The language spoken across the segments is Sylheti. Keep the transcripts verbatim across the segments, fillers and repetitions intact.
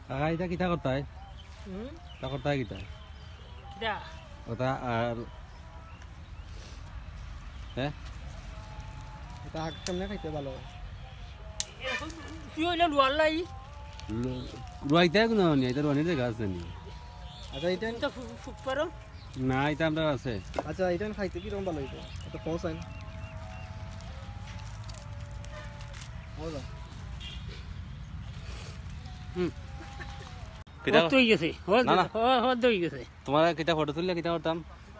কাকা, ইতা কিতা করতায়? হুম? ইতা করতায় কিতা? কিতা? ওটা আর, হ্যাঁ? এটা আগ সামনে খাইতে ভালো হয়। এরকম কি হইলো লুয়ার লাই? ল-, রুয়াইতে কোনো নি, এটা রুয়ানির জায়গা আছে নি। আচ্ছা, এটা এটা ফু-, ফুক পারো? না, এটা আমরা আছে। আচ্ছা, এটা খাইতে কিরকম ভালো হইতো? এটা পৌঁছায় না। মজা। হুম। কিতা? হদ হয়ে গেছে, হদ, না, না। হদ, হদ হয়ে গেছে। তোমার কিতা ফটো তুললে কিতা করতাম?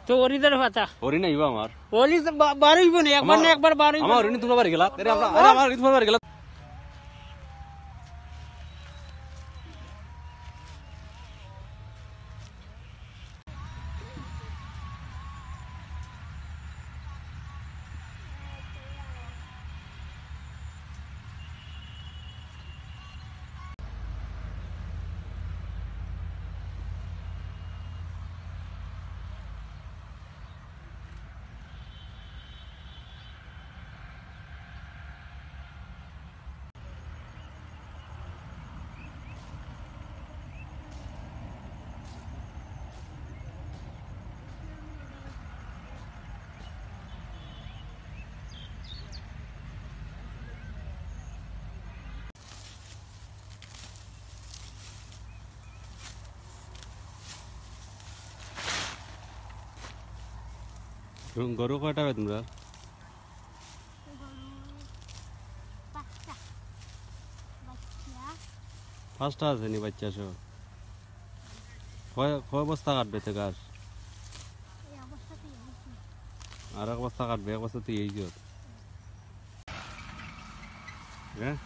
তো ওরিদের পাতা। ওরি নাই বা আমার। ওরি তো বা-, বার হইব না, একবার আমার, না একবার বার হইব আমার না। ওরি নি তুলবার গেলা। আরে আমরা, আরে আমার ওরি তুলবার গেলা। গরু কয়টা বে তোমরা? গরু পাঁচটা। বাচ্চা। পাঁচটা আছে নি বাচ্চা সহ? কয়, কয় বস্তা কাটবে তো ঘাস? এই অবস্থাতেই হয়েছে। আর এক বস্তা কাটবে, এক বস্তা তুই এই কর। হ্যাঁ?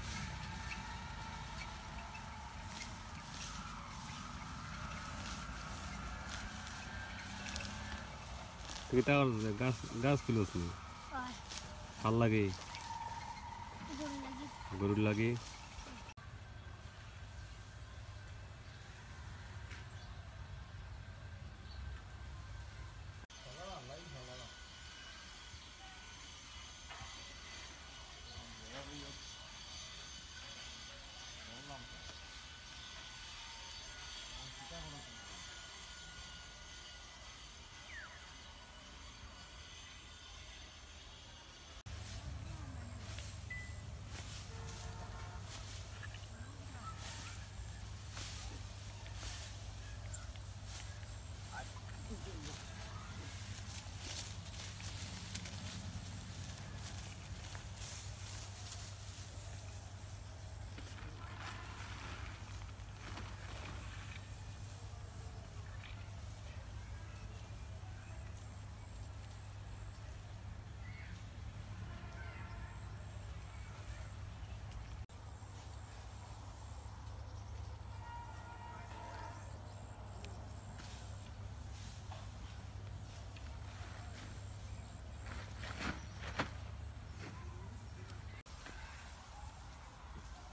তুই তা করছিস, গাছ, গাছ তুলছ নি? অয়। কার লাগি? গরুর লাগি। গরুর লাগি।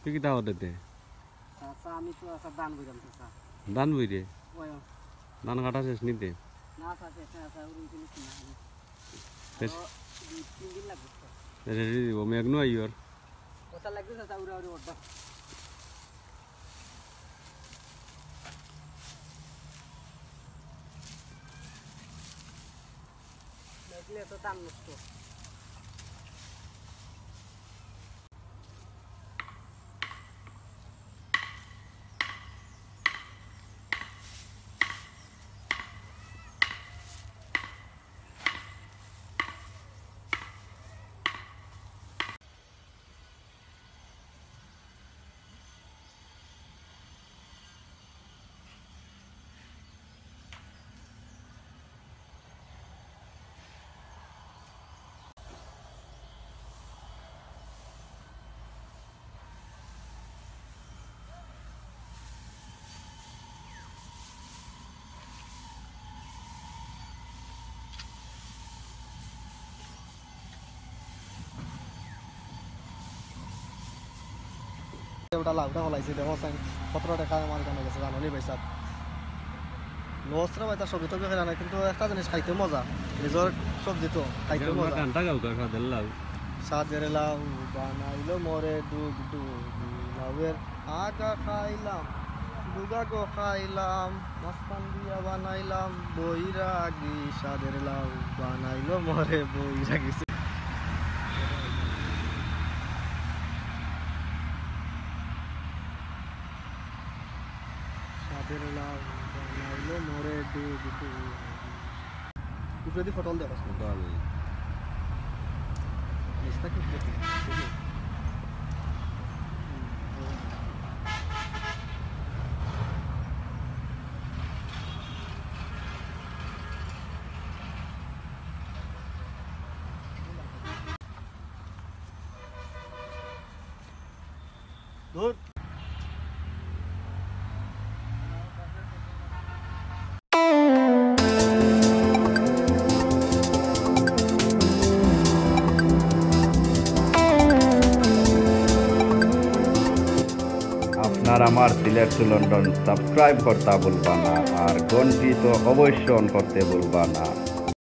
তুই কিতা করতে? চাচা, আমি তো চাচা ধান বইরাম চাচা। ধান বইরে? ওই। ধান কাটা শেষ নিতে? না চাচা, শেষ না চাচা, ওই রুই তুলিস না আমি। শেষ? আরো দুই তিন দিন লাগবে চাচা। রেডি দিব, মেঘ নু আইওর। ওটা লাগবে চাচা, উড়া উড়ি ওটা। দেখলে তো ধান নষ্ট। ওটা লাউটা ফলাইছে, দেখো, সাইন সতেরো টাকা আমার এখানে গেছে, জানো নি ভাই সাহেব? লস রে ভাই, তার সবজি টবজি খাইলে না, কিন্তু একটা জিনিস খাইতে মজা, নিজের সবজি তো খাইতে মজা। গানটা গাও, গাও, সাদের লাউ। সাদের লাউ বানাইলো মোরে ডুগ ডুগ, লাউয়ের আগা খাইলাম। দুগা গো খাইলাম, মাছ পান দিয়া বানাইলাম, বৈরাগী স্বাদের লাউ, বানাইলো মোরে বৈরাগী। স্বাদের লাউ, বানাইলো মোরে ডুব ডুব। উপরেদি ফটল দেখা যাচ্ছে। ভালো। নিচটা খুব দেখি। ধুর। আপনারা আমার সিলেট টু লন্ডন সাবস্ক্রাইব করতা ভুলবা না, আর ঘন্টি তো অবশ্য অন করতে ভুলবা না।